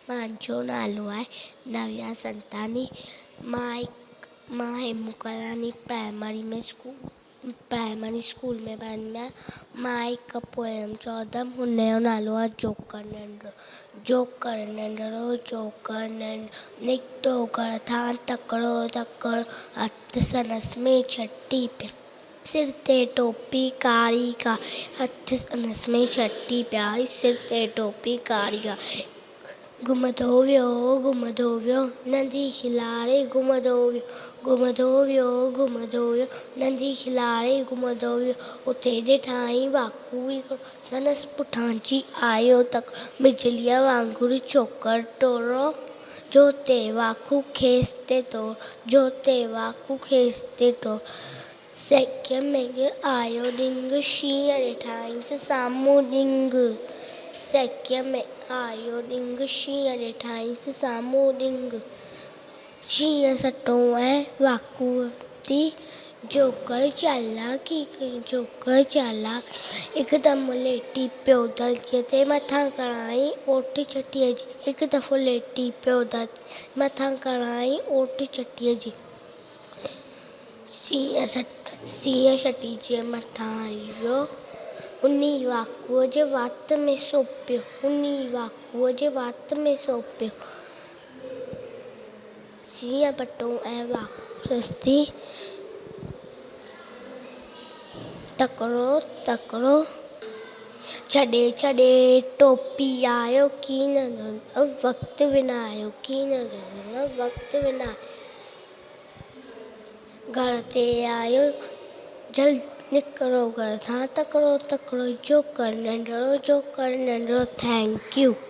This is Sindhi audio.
منهنجو نالو آهي نويا سنتاڻي. مان هڪ مان Hemu Kalani primary ۾ school primary school ۾ پڙهندي آهيان. مان هڪ پوئم چوندم هن جو نالو آهي جوڪر ننڍڙو. جوڪر ننڍڙو جوڪر ننڍڙو نڪتو گهر تان تڪڙو تڪڙو هٿ سنس ۾ ڇٽي پيا. سر تي ٽوپي ڪاري ڪاري هٿ سنس ۾ ڇٽي پياري سر تي ٽوپي ڪاري ڪاري گهمندو ويو گهمندو ويو نندي کلاري گهمندو ويو گهمندو ويو گهمندو ويو نندي کلاري گهمندو ويو اتي ڏٺائين واڪو هڪڙو سندس پٺان جي آيو تڪڙو بجليء وانگر ڇوڪر ٽوڙو جو تي واکو کيس تي توڙ جو تي واکو کيس تي ٽوڙ سيڪي ۾ آيو ڏنگ شينهن ڏٺائينس سامهون ڏنگ سيڪي ۾ آيو ڏنگ شينهن ڏٺائينس سامهون ڏنگ شينهن سٽو ۽ واکو ٿي جوڪر چالاڪي ڪئي جوڪر چالاڪ هڪدم ليٽي پيو دريء تي مٿان کڻائين اوٺ چٽيء جي هڪ دفعو ليٽي پيو دريء مٿان کڻائين اوٺ چٽيء جي. سينهن ڇٽي جي مٿان هلي ويو. انهي واڪوء جي وات ۾ سونپيو. انهي واڪوء جي وات ۾ سونپيو. سينهن پٽو ۽ واڪو سستي تڪڙو تڪڙو ڇڏي ڇڏي ٽوپي آيو ڪين وقت وڃايو ڪين وقت وڃايو. گهر تي آيو جلد نڪرو گهر سان تڪڙو تڪڙو جوڪر ننڍڙو جوڪر ننڍڙو thank you.